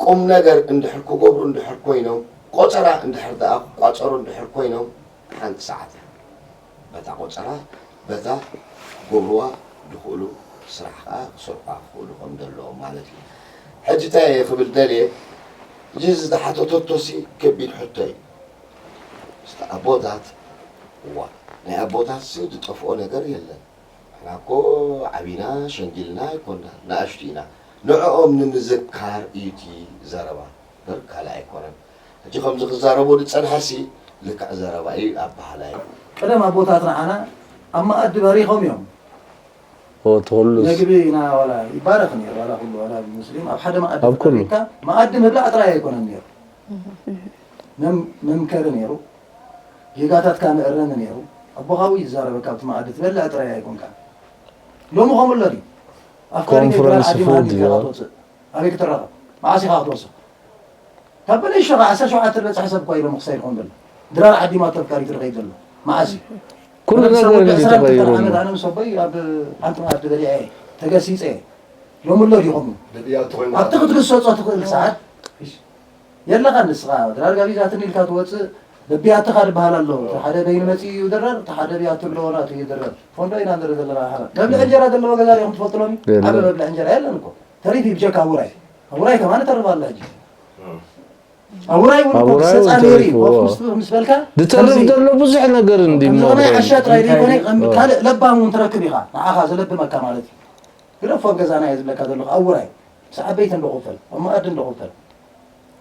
ቁም ነገር እንድሕር ክገብሩ እንድሕር ኮይኖም፣ ቆጸራ እንድሕር ደኣ ክቋጸሩ እንድሕር ኮይኖም፣ ሓንቲ ሰዓት እያ። በታ ቆጸራ፣ በታ ክገብርዋ ዝኽእሉ ስራሕ ከኣ ክሰርሑዋ ክኽእሉ ከም ዘለዎም ማለት እዩ። ሕጂ እንታይ እየ ክብል ደልየ፣ እዚ ዝተሓተተቶሲ ከቢድ ሕቶ እዩ። እስቲ ኣቦታት፣ እዋ፣ ናይ ኣቦታትሲ ዝጠፍኦ ነገር የለን። ንሕና እኮ ዓቢና ሸንጊልና ኣይኮና፣ ንኣሽቱ ኢና። ንዕኦም ንምዝካር እዩ እቲ ዘረባ እምበር ካልእ ኣይኮነን። ሕጂ ከምዚ ክዛረቡ ዝጸንሐሲ ልክዕ ዘረባ እዩ ኣበሃህላ እዩ። ቀደም ኣቦታት ንዓና ኣብ መኣዲ ባሪኾም እዮም። ኦ፣ እቲ ኩሉስ። መግቢ ኢና ዋላ ይባረኽ ነይሩ፣ ዋላ ኩሉ ዋላ ሙስሊም ኣብ ሓደ መኣዲ ኣብ ኩሉ። ተቐሚጥካ መኣዲ ምብላዕ ጥራይ ኣይኮነን ነይሩ። መም- መምከሪ ነይሩ። ጌጋታትካ መእረሚ ነይሩ። ኣቦኻ እውን ይዛረበካ ኣብቲ መኣዲ ትበልዕ ጥራይ ኣይኮንካን። ሎሚ ከምኡ ኣሎ ድዩ? ኣፍቃሪ ነይ ኮንፈረንስ ዓዲ ፉድ መሃንዲ ኢኻ ይበሃል። ትወፅእ። ኣበይ ክትራኸብ? መዓስ ኢኻ ክትወስኽ? ካብ በለይ ሸኻ ዓሰርተ ሸውዓተ ዝበፅሐ ሰብ እኳ ኢሎም ክሳይድ ኾን ዘሎ ድራር ዓዲ ማቶ ኣፍቃሪ ትረኸይ ዘሎ መዓስ እዩ? ኩሉ ወዲ ነገር ሰውዲ እንዲ ዕስራን ክልተን ተቐይሩ ዓመት ኣሎ። ኣነ ምስ ኣቦይ ኣብ ሓንቲ መኣዲ በሊዐ እየ ተገሲፀ እየ። ሎሚ ኣሎ ድዩ ከምኡ? ብጥያቱ ኮይኑ ኣብቲ ክትግሰፆ ትኽእል ሰዓት የለኻ ንስኻ ድራር ጋቢዛትኒ ኢልካ ትወፅእ በቢያትኻ ዝበሃል ኣሎ። እቲ ሓደ በይኑ መፂኡ እዩ ድራር፣ እቲ ሓደ ብያቱ ኣለዎ ናቱ እዩ ድራር። ፎንዶ ኢና ንርኢ ዘለና ሓራ። መብልዒ እንጀራ ዘለዎ ገዛ ዲኹም ትፈልጡ ሎሚ? የለን። ዓበ መብልዒ እንጀራ የለን እኮ። ተሪፍ እዩ ብጀካ ውራይ። ውራይ ከማን ተርፍ ኣላ ሕጂ። ኣብ ውራይ እውን ኣብ እኮ ውራይ እውን ክሰፃ ነይሩ እዩ። ተሪፍዎ። ኮፍ ምስ- ምስ በልካ ዝተርፍ ዘሎ ብዙሕ ነገር እንዲ ከምዚ ከማይ ይመርሕ። ዓሻ ጥራይ ዘይኮነ ከም ካልእ ለባም እውን ትረክብ ኢኻ። ንዓኻ ዘለብመካ ማለት እዩ። ግደፎ ኣብ ገዛና እየ ዝብለካ ዘለኹ ኣብ ውራይ ምስ ዓበይቲ እንዶ ክፈል ኣብ መኣዲ እንዶ ክፈል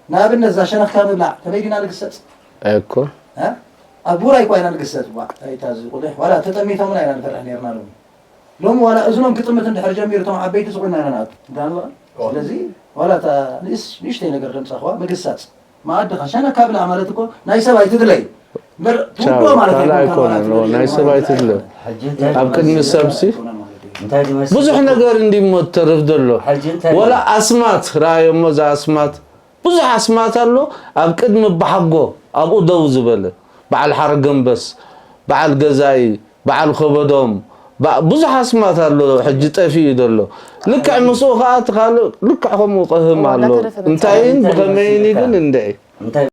ንኣብነት እዛ ሸነኽካ ምብላዕ ከመይ ዲና ንግሰፅ ኣይኮን። እ? ኣብ ውራይ እኳ ኢና ንግሰፅ ዋ ኣይታ እዚ ቁልሕ ዋላ ተጠሚቶም እውን ኣይና ንፈርሕ ነርና ሎሚ ሎሚ ዋላ እዝኖም ክጥምት እንድሕር ጀሚሩ እቶም ዓበይቲ ስቑና ኢና ንኣቱ እንዳ ንበል ስለዚ ዋላ እታ ንእስ ንእሽተይ ነገር ደምፃ ኸዋ ምግሳፅ መኣድኻ ሸነካ ብላ ማለት እኮ ናይ ሰብ ኣይትድለይ እምበር ቻው ትውድኦ ማለት ካልእ ኣይኮንካ ኣይኮነን ማለት እዩ። ናይ ሰብ ኣይትድለ ኣብ ቅድሚ ሰብሲ እንታይ ዝመስል ብዙሕ ነገር እንዲሞ ትተርፍ ዘሎ ሕጂ እንታይ ወላ ኣስማት ረኣዮሞ እዛ ኣስማት ብዙሕ ኣስማት ኣሎ ኣብ ቅድሚ ባሓጎ ኣብኡ ደው ዝበለ በዓል ሓረገንበስ በዓል ገዛኢ በዓል ከበዶም ባ- ብዙሕ ኣስማት ኣሎ ሕጂ ጠፊኡ ዘሎ ልክዕ ምስኡ ከዓ እቲ ካልእ ልክዕ ከምኡ ቅህም ኣሎ እንዳተረፈ መጽእ። እንታይን ብኸመይን ግን እንድዒ እንታይ